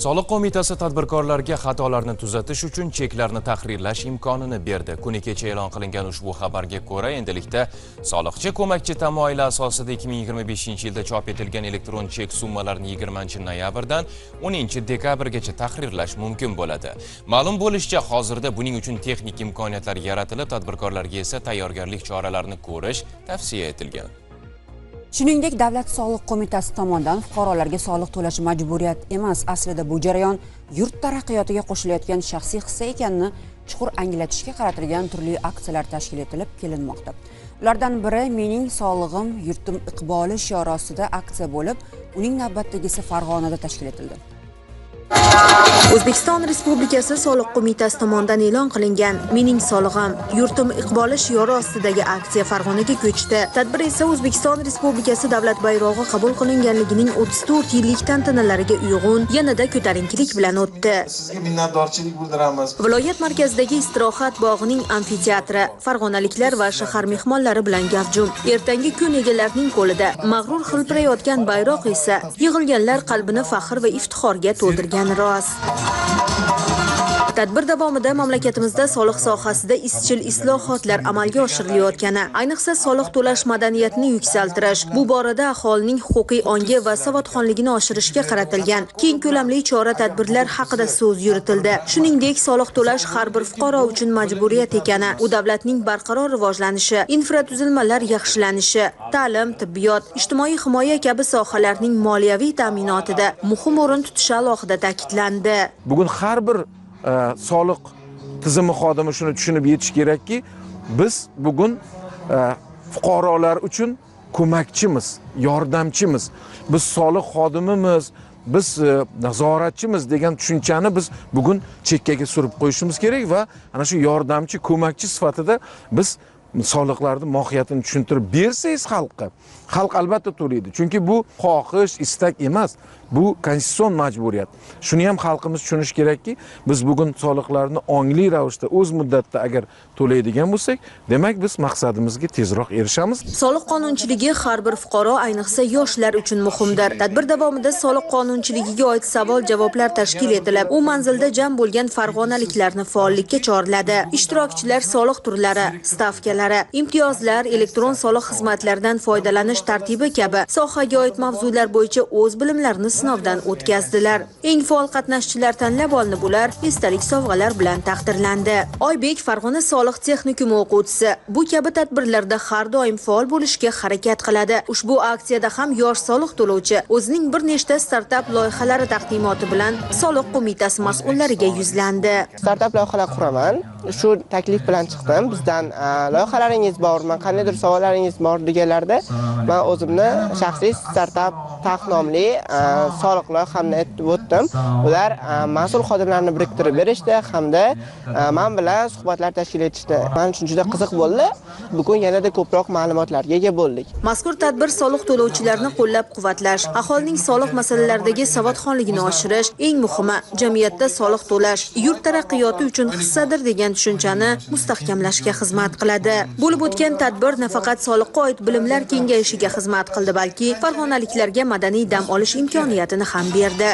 Soliq qo'mitasi tadbirkorlarga xatolarni tuzatish uchun cheklarni tahrirlash imkonini berdi. Kuni kecha e'lon qilingan ushbu xabarga ko'ra, endilikda soliqchi ko'makchi tamoyili asosida 2025-yilda chop etilgan elektron chek summalarini 20-noyabrdan 10-dekabrgacha tahrirlash mumkin bo'ladi. Ma'lum bo'lishicha, hozirda buning uchun texnik imkoniyatlar yaratilib, tadbirkorlarga esa tayyorgarlik choralarini ko'rish tavsiya etilgan. Shuningdek, Davlat soliq qo'mitasi tomonidan fuqarolarga soliq to'lash majburiyat emas, aslida bu jarayon yurt taraqqiyotiga qo'shilayotgan shaxsiy hissa ekanini chuqur anglatishga qaratilgan turli aksiyalar tashkil etilib kelinmoqda. Ulardan biri "Mening solig'im, yurtim iqboli" shiori ostida aksiya bo'lib, uning navbatdagisi Farg'onada tashkil etildi. O'zbekiston Respublikasi Soliq qo'mitasi tomonidan e'lon qilingan "Mening solig'im, yurtim iqboli" shiori ostidagi aksiya Farg'onaga ko'chdi. Tadbir esa O'zbekiston Respublikasi davlat bayrog'i qabul qilinganligining 34 yillik tantanalariga uyg'un yanada ko'tarinkilik bilan o'tdi. Sizga minnatdorchilik bildiramiz. Viloyat markazidagi istirohat bog'ining amfiteatri farg'onaliklar va shahar mehmonlari bilan gavjum. Ertangi kun egalarining qo'lida mag'rur hilpirayotgan bayroq esa yig'ilganlar qalbini faxr va iftixorga to'ldirgan rost. Tadbir davomida mamlakatimizda soliq sohasida izchil islohotlar amalga oshirilayotgani, ayniqsa soliq to'lash madaniyatini yuksaltirish, bu borada aholining huquqiy ongi va savodxonligini oshirishga qaratilgan keng ko'lamli chora-tadbirlar haqida so'z yuritildi. Shuningdek, soliq to'lash har bir fuqaro uchun majburiyat ekani, u davlatning barqaror rivojlanishi, infratuzilmalar yaxshilanishi, ta'lim, tibbiyot, ijtimoiy himoya kabi sohalarning moliyaviy ta'minotida muhim o'rin tutishi alohida ta'kidlandi. Bugun har bir soliq tizimi xodimi shuni tushunib yetish kerakki, biz bugun fuqarolar uchun ko'makchimiz, yordamchimiz. Biz soliq xodimimiz, biz nazoratchimiz degan tushunchani biz bugun chekkaga surib qo'yishimiz kerak va ana shu yordamchi, ko'makchi sifatida biz soliqlarning mohiyatini tushuntirib bersangiz xalqqa, xalq albatta to'laydi. Chunki bu xohish, istak emas, bu konstitutsion majburiyat. Shuni ham xalqimiz tushunishi kerakki, biz bugun soliqlarni ongli ravishda o'z muddatda agar to'laydigan bo'lsak, demak biz maqsadimizga tezroq erishamiz. Soliq qonunchiligi har bir fuqaro, ayniqsa yoshlar uchun muhimdir. Tadbir davomida soliq qonunchiligiga oid savol-javoblar tashkil etilib, u manzilda jam bo'lgan farg'onaliklarni faollikka chorladi. Ishtirokchilar soliq turlari, stavkalari, imtiyozlar, elektron soliq xizmatlaridan foydalanish tartibi kabi sohaga oid mavzular bo'yicha o'z bilimlarini sinovdan o'tkazdilar. Eng faol qatnashchilar tanlab olinib, ular esdalik sovg'alar bilan taqdirlandi. Oybek Farg'ona soliq texnikumi o'quvchisi. Bu kabi tadbirlarda har doim faol bo'lishga harakat qiladi. Ushbu aksiyada ham yosh soliq to'lovchi o'zining bir nechta startap loyihalari taqdimoti bilan soliq qo'mitasi mas'ullariga yuzlandi. Startap loyihalar quraman. Shu taklif bilan chiqdim. Bizdan loyihalaringiz bormi, qandaydir savollaringiz bor deganlarda men o'zimni shaxsiy startap tax nomli soliq loyihamni aytib o'tdim. Ular mas'ul xodimlarni biriktirib berishdi hamda men bilan suhbatlar tashkil etishdi. Men uchun juda qiziq bo'ldi. Bugun yanada ko'proq ma'lumotlarga ega bo'ldik. Mazkur tadbir soliq to'lovchilarni qo'llab-quvvatlash, aholining soliq masalalaridagi savodxonligini oshirish, eng muhimi jamiyatda soliq to'lash yurt taraqqiyoti uchun hissadir degan tushunchani mustahkamlashga xizmat qiladi. Bo'lib o'tgan tadbir nafaqat soliqqa oid bilimlar kengayishiga xizmat qildi, balki farg'onaliklarga madaniy dam olish imkoniyatini ham berdi.